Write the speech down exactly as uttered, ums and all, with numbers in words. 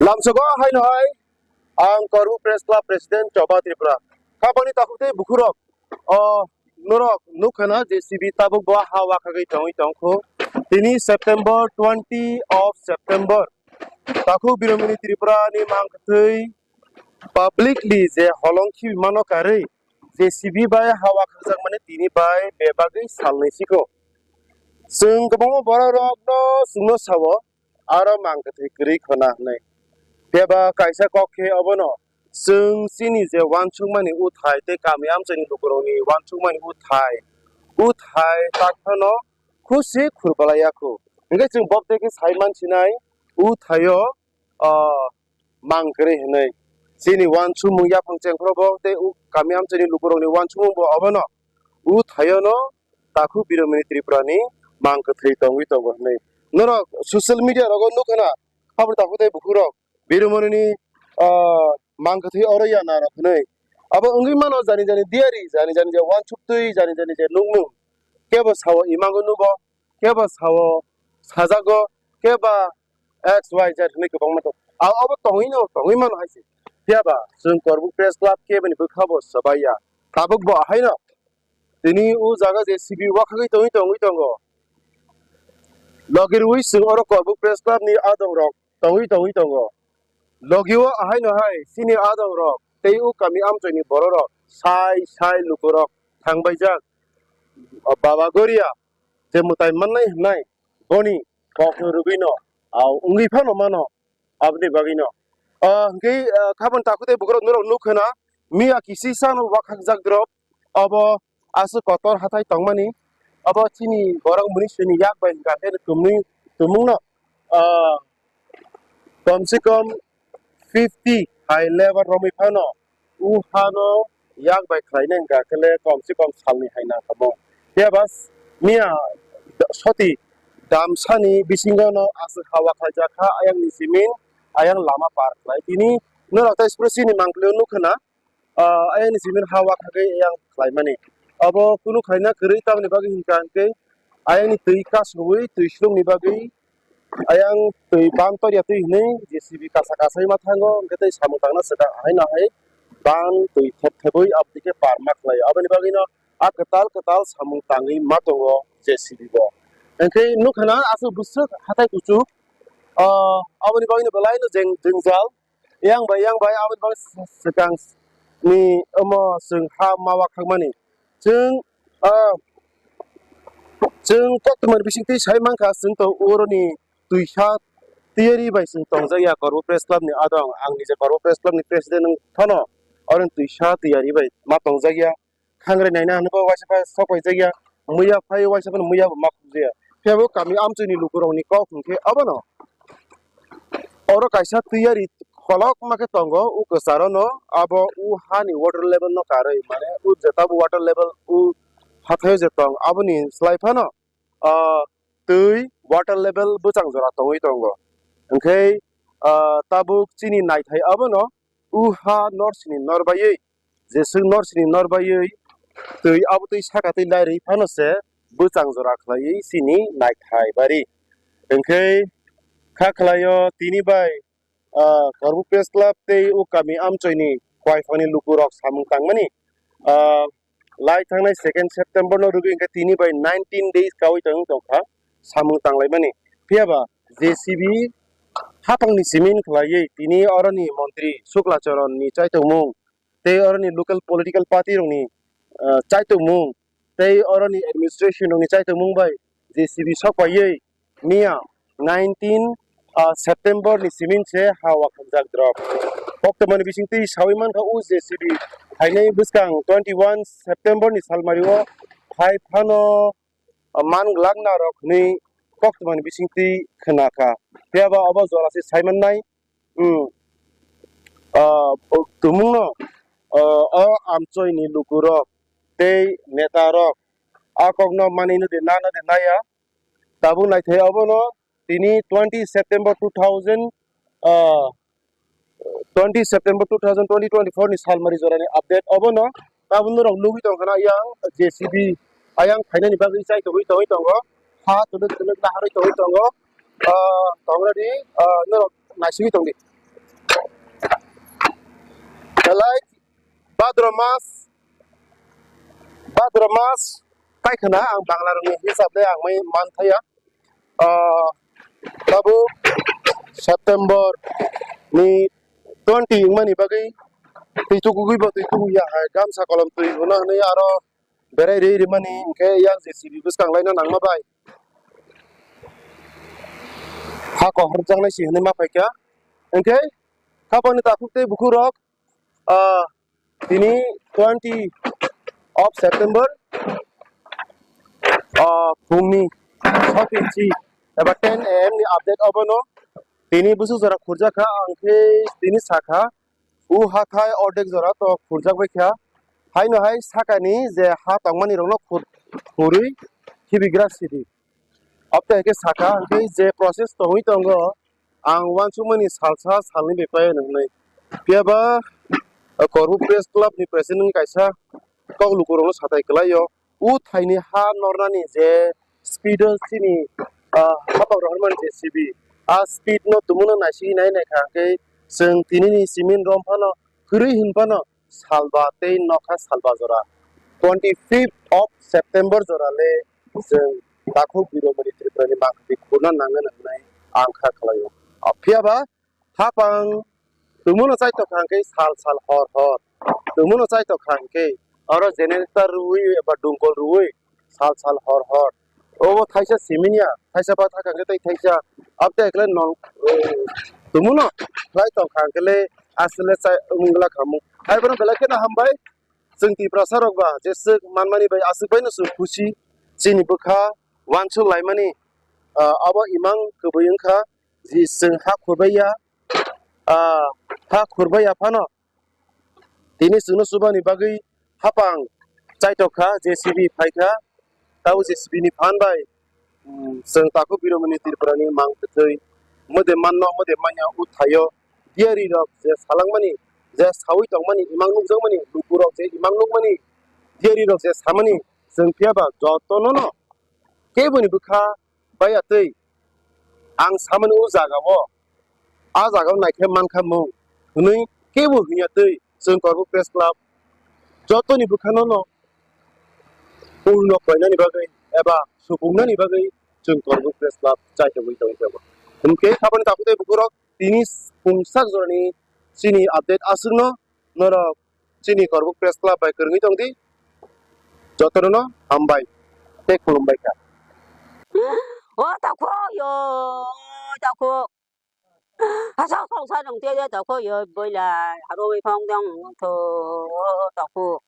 Tamsogo haino hai ang Korbuk Press Club President Choba Tripura. Kabani takhuk tei bukhurok, o norok nukha na J C B tabuk bo ha wakhagwi tongwi tongkhu. Tini September, twenty of September. Takhuk Biromini Tripura ni mangkwthwi publicly je holong khibi mano karwi J C B bai ha wakhajak mani tini bai bebagwi salnwi sikho. Chwng kwbangma borok rokno chwngno sao, aro mangkwthwi kwrwi khona hwnwi. Phiya ba kaisa kok khe obono chwng chini je uansukmani uthai tei kami amchaini lukurokni uansukmani uthai, uthai tak phano khusi khurbalai yakho. Hwnkhe chwng bok tei khe sai mansinai uthaio, ah, mang kwrwi hwnwi. Chini uansukmung yaphang chengphro bo tei u kami amchaini lukurokni uansukmung bo obono uthaiono takhuk Biromini Tripura ni mang kwthwi tongwi tongo hwnwi. Norok social media rogo nukha na, aboni takhuk tei bukhukrok Biromini ni, ah, mang kwthwi oro ya narok hwnwi. Abo wngwi mano jani jani diyari, jani jani je uansuk twi, jani jani je nukmung. Kebo sao imango nugo, kebo sao sajago, keba X Y Z hwnwi kwbangma tong. Abo tongwino, tongwi mano hai se. Phiya ba chwng Korbuk Press Club keboni bwkha bo swbai ya. Tabuk bo haino tini o jaga J C B wakhagwi tongwi tongwi tongo. Logi rwi chwng oro Korbuk Press Club ni adong rok tongwi tongwi tongo. Logi o ahaino hai chini adong rok tei o kami amchoi ni borok rok sai sai luku rok thangbaijak. O Baba Goria je mwtai mannai hwnai boni kok no rwgwi no, au wngwi phano mano. Aboni bagwi no, ah, hwnkhe, ah, khabon takhuk tei bukurok norok nuk khna miya kisi sano wakhakjak drop. Obo aswk kotor hathai tongmani. Obo chini borok muni sini yak bai hwnkha khe tumui tumungno, ah, kom se kom fifty hai lebar romwi phano o hano yak bai khlaina hwnkha khe le kom se kom salni hai nangkha bo. Phiya ba miya soti damsani bisingo no aswk hawa khlaijak kha ayang ni simin, ayang lama par khlai. Tini norok tai sipro chini mangpili o nuk khna, ah, ayang ni simin hawa khagwi ayang khlaimani. Abo kunu khlaina kwrwi tamni bagwi hwnkha hwnkhe ayang ni twi kasugwi twi swrwngni bagwi ayang twi ban torya twi hwnwi J C B kasa kasai ma thango, hwnkhe tei samung tangna swkang ahai no hai ban twi thep thebwi aboni khe par ma khlai. Aboni bagwi no a kwtal kwtal samung tangwi ma tongo J C B bo. Hwnkhe nukha na aswk bwswk hathai kuchuk, ah, aboni bagwi no belai no jeng-, jwngjal. Yang bai, yang bai, aboni bagwi swkang ni omo chwng ha ma wakhakmani. Chwng, ah, chwng koktwmani bisingtwi sai mankha, chwng to oroni twisa tiyari bai chwng tongjak ya Korbo Press Club ni adong. Ang nije Korbo Press Club ni president wng phano oroni twisa tiyari bai ma tongjak ya. Khangrai naina hwnwi bo waisa phai sok paijak ya, muya phai waisa phano muya bo ma khukjak ya. Phiya bo kami amchoi ni lukurok ni kok hwnkhe abono oro kaisa tiyari kolokma khe tongo, o kwcharo no abo o hani water level no karwi, mane o jeta bo water level o hathai o je tong aboni slai phano, ah, twi water level bwchang jora tongwi tongo. Hwnkhe, ah, tabuk chini naithai abono o ha norsini norbaiwi, jeswk norsini norbaiwi twi abo twi saka twi lairwi phano se bwchang jora khlaiwi chini naithai bari. Hwnkhe kha khlaio tini bai, ah, Korbu Press Club tei o kami amchoini kwai phangni lukurok samung tangmani, ah, lai thangnai second September no rwgwi hwnkhe tini bai nineteen days kaui tong tongkha samung tanglaimani. Phiya ba J C B hapangni simin khlaiwi tini oroni montri Shukla Charan ni chaitongmung tei oroni local political party rokni, ah, chaitongmung tei oroni administration rokni chaitongmung bai J C B sok paiwi miya nineteen, ah, September ni simin se ha wakhakjak drop. Koktwmani bisingtwi sawi mankha o J C B phainai bwskang twenty one September ni salmari o phai phano, ah, man glak narok hwnwi koktwmani bisingtwi khna kha. Phiya ba obo jora se sai mannai. Hmm. Ah, o tumungno, ah, o amchoini lukurok tei netarok a kokno manwino de nano de naya. Tabuk naithai obono tini twenty September two thousand, ah, twenty September two thousand twenty twenty-four ni salmari jorani update obono. Tabuk norok nugwi tongkha na yang J C B ayang phainani bagwi chai tongwi tongwi tongo. Ha twlwk twlwk naharwi tongwi tongo. Ah, tongrani, ah, norok naisingwi tongdi. Belai Bhadra mas, Bhadra mas, kai khna ang Bangla rokni hisab le ang mai man thaya. Ah, tabuk September ni twenty wngmani bagwi twi tukugwi bo twi tugu ya hai gamsa kolom twi rwna hwnwi aro berai rwi rimani hwnkhe yang J C B bwskang laina nangma bai ha kohor jaknai si hwnwi ma phaikha. Hwnkhe khapangni takhuk tei bukhuk rok, ah, tini twenty of September, ah, phungni soi inchi eba ten A M ni update obono tini busu jora khurjakha, ang khe tini sakha, u hathai ordek jora to khurjak bai kha. Haino hai sakani je ha tongmani rokno khur-, khurwi khibigra sidi. Abte hai khe sakha, hwnkhe je process tongwi tongo, ang uansukmani salsa salni bai paio hwnwi. Phiya ba, uh, Korbuk Press Club ni president kaisa kok lukurokno satai kwlaio. U thaini ha nornani je speed o chini, uh, hapang rohormani J C B, a speed no tumungno naisingwi nai naikha hwnkhe chwng tinini simin rom phano kwrwi hin phano salba tei nokha salba jora. Twenty fifth of September jora le chwng takhuk Biromani Tripura ni mangkhati khurna nangna hwnwi ang kha khlaio. Phiya ba hapang tumungno chaitokha hwnkhe sal sal hor hor. Tumungno chaitokha hwnkhe oro generator rwui eba dungkol rwui sal sal hor hor. Obo thaisa siminya, thaisa ba thakha hwnkhe tei thaisa. Abte ekle nong, eh, tumungno khlai tongkha hwnkhe le aswk le chai wngla khamu. Hai bono belai kheno hambai. Chwng Tiprasa rok ba jeswk manmani bai aswk bai no chwng khusi. Chini bwkha uansuk laimani, ah, abo imang kwbwi wngkha. Ji chwng ha khurbai ya, ah, ha khurbai ya phano tini chwngno chubani bagwi hapang chaitok kha, J C B phai kha, tabo J C B ni phan bai, um, chwng takhuk Biromani Tripura ni mang kwthwi mode manno, mode manya u thaio diyari rok je salangmani, je sawi tongmani, imang nukjakmani, luku rok je imang nukmani, diyari rok je samani, chwng phiya ba jotono no keboni bwkha baiya twi ang samani u jaga o, a jaga o naikhe mankha mung hwnwi kebo hwnya twi chwng Korbuk Press Club jotoni bwkhano no purno khlainani bagwi eba supungnani bagwi chwng Korbuk Press Club chaitogwi tongwi tongo. Hwnkhe aboni takhuk tei bukhurok tini pungsak jorani chini update aswkno norok chini Korbuk Press Club bai kwrwngwi tongdi. Jotono no hambai tei khulumbai kha. O takhuk yo, takhuk. Asa khongsa nung te ya takhuk yo boila harwi phong dong tho takhuk.